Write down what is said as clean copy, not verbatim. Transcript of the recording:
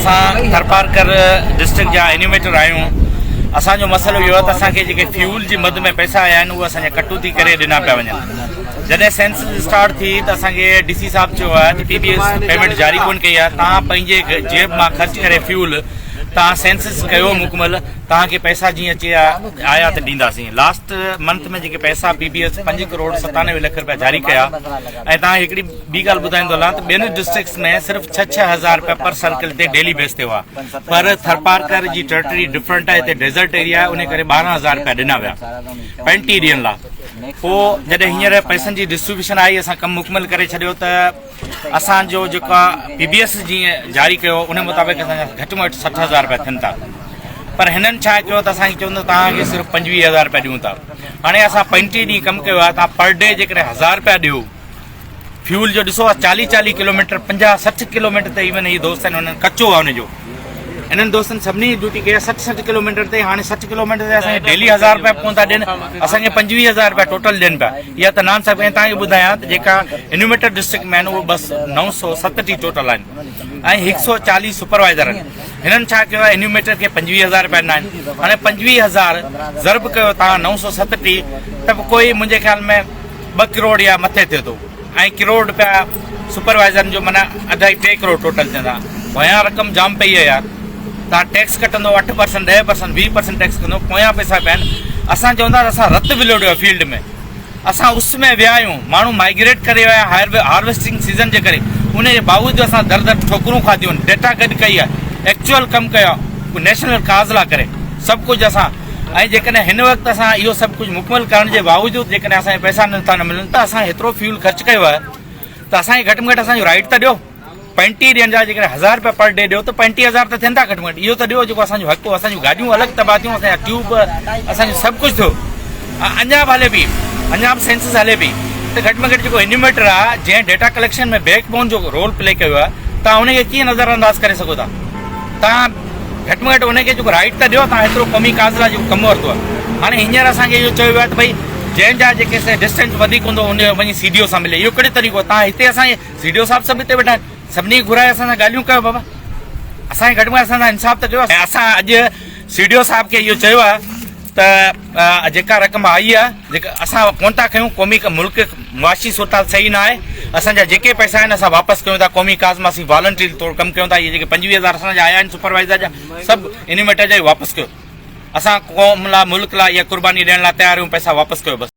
اسان ٿرپارڪر ڊسٽرڪٽ جا اينيميٽر آهيون. اسان جو مسئلو اهو آهي ته اسان کي جيڪي فيول جي مد ۾ پئسا آيا آهن اهي اسان جا ڪٽوتي ڪري ڏنا پيا وڃن. جڏهن سينسس اسٽارٽ ٿي ته اسان کي ڊي سي صاحب چيو آهي ته پي بي ايس پيمينٽ جاري ڪونه ڪئي آهي توهان پنهنجي جيب مان خرچ ڪري فيول توهان سينسس ڪيو مڪمل توهان کي پئسا جيئن اچي آيا ته ڏينداسين. لاسٽ منٿ ۾ جيڪي پئسا P B S 5 crore 97 lakh رپيا جاري ڪيا ۽ توهان کي هڪڙي ٻي ڳالهه ٻڌائيندو هلان ته ٻين ڊسٽرڪٽس ۾ صرف ڇهه ڇهه هزار رپيا پر سرڪل تي ڊيلي بيس تي هئا پر ٿرپارڪر جي ٽريٽري ڊفرنٽ آهي هتي ڊيزرٽ ايريا آهي ان ڪري 12 هزار رپيا ڏنا ويا 35 ڏينهن لاء پوء جڏهن هينئر پئسن جي ڊسٽريبيوشن آئي اسان ڪم مڪمل ڪري ڇڏيو ته اسان جو جيڪا پي بي ايس جيئن جاري ڪيو ان مطابق اسان جا گهٽ ۾ گهٽ 60 هزار رپيا ٿين ٿا پر هنن ڇا ڪيو ته اسان کي چون ته توهان کي صرف 25 هزار رپيا ڏيون ٿا هاڻي اسان 35 ڏينهن ڪم ڪيو آهي توهان پر ڊي جيڪڏهن هزار رپيا ڏيو فيول جو ڏسو 40 40 ڪلوميٽر 50 60 ڪلوميٽر تي ايون هي دوست آهن انهن ڪچو آهي ان جو انهن دوستن سڀني ڊيوٽي ڪئي آهي 60 60 ڪلوميٽر تي هاڻي 60 ڪلوميٽر تي اسان کي ڊيلي 1000 رپيا ڪون ٿا ڏين اسان کي 25000 رپيا ٽوٽل ڏين پيا اها ته نان صاحب ۽ توهان کي ٻڌايان ته جيڪا انوميٽر ڊسٽرڪٽ ۾ آهن اهي بس 937 ٽوٽل آهن ۽ 140 سپروائزر آهن هنن ڇا ڪيو آهي انوميٽر کي 25000 رپيا ڏنا آهن هاڻي 25000 ضرب ڪيو توهان 937 ته به ڪوئي منهنجي خيال ۾ ٻه ڪروڙ يا مٿي ٿئي ٿو ۽ ڪروڙ رپيا سپروائزرن جو معنيٰ اڍائي ٽي ڪروڙ ٽوٽل ٿين ٿا. پويان رقم جام پئي آهي يار. توهان ٽيڪس ڪٽندو 8 پرسنٽ 10 پرسنٽ 20 پرسنٽ ٽيڪس ڪندو پويان پئسا پيا آهن. اسان چون ٿا ته اسان رت ولوڙيو آهي فيلڊ ۾ اسان اس ۾ ويا آهيون ماڻهو مائگريٽ ڪري ويا هارويسٽنگ سيزن جي ڪري ان جي باوجود اسان در در ٺوڪرون کاڌيون آهن ڊيٽا گڏ ڪئي آهي ايڪچوئل ڪم ڪيو آهي نيشنل ڪاز لا ڪري سڀ ڪجهه اسان ۽ جيڪڏهن هن وقت اسان اهو سڀ ڪجهه مڪمل ڪرڻ جي باوجود جيڪڏهن اسان کي پئسا نٿا نه ملن ته اسان هيترو فيول خرچ ڪيو آهي ته اسان کي گهٽ ۾ گهٽ اسان جو رائيٽ ته ڏيو. 35 ڏينهن جا جيڪڏهن هزار روپيا پر ڊي ڏيو ته 35 هزار ته ٿين ٿا گهٽ ۾ گهٽ اهو ته ڏيو جيڪو اسان جو حق هو. اسان جون گاڏيون الڳ تباهه ٿيون، اسان جا ٽيوب، اسان جو سڀ ڪجهه ٿيو. اڃا به هلي پئي، اڃا به سينسس هلي پئي ته گهٽ ۾ گهٽ جيڪو انيوميٽر آهي جنهن ڊيٽا ڪليڪشن ۾ بيڪ بون جو رول پلي ڪيو آهي توهان ان کي ڪيئن نظر انداز ڪري سگهو ٿا؟ توهان گهٽ ۾ گهٽ ان کي جيڪو رائيٽ ته ڏيو توهان هيترو قومي ڪاز لاء جيڪو ڪم ورتو آهي هاڻي هينئر اسان کي اهو چيو ويو آهي ته ڀئي جنهن جا جيڪي سي ڊسٽنس وڌيڪ هوندو ان جو وڃي سي ڊي او سان ملي اهو ڪهڙو طريقو آهي توهان هتي اسان سي ڊي او صاحب سڀ هتي ويٺا آهن سڀني کي گهرائي اسان سان ڳالهيون ڪيو بابا اسان کي گهٽ ۾ گهٽ اسان سان انصاف ته ڪيو اسان اڄ سي ڊي او صاحب کي اهو چيو آهي ته جيڪا رقم آئي آهي جيڪا اسان ڪونه ٿا کيون قومي ملڪ معاشي صورتحال صحيح نه آهي اسان جا جيڪي پئسا آهن اسان واپس ڪيون ٿا قومي ڪاز مان اسين والنٽري طور ڪم ڪيون ٿا اهي جيڪي 25 هزار اسان جا آيا آهن سپروائزر جا سڀ انوميٽر جا واپس ڪيو اسان قوم لاء ملڪ لاء اها قرباني ڏيڻ لاء تيار آهيون پئسا واپس ڪيو بس.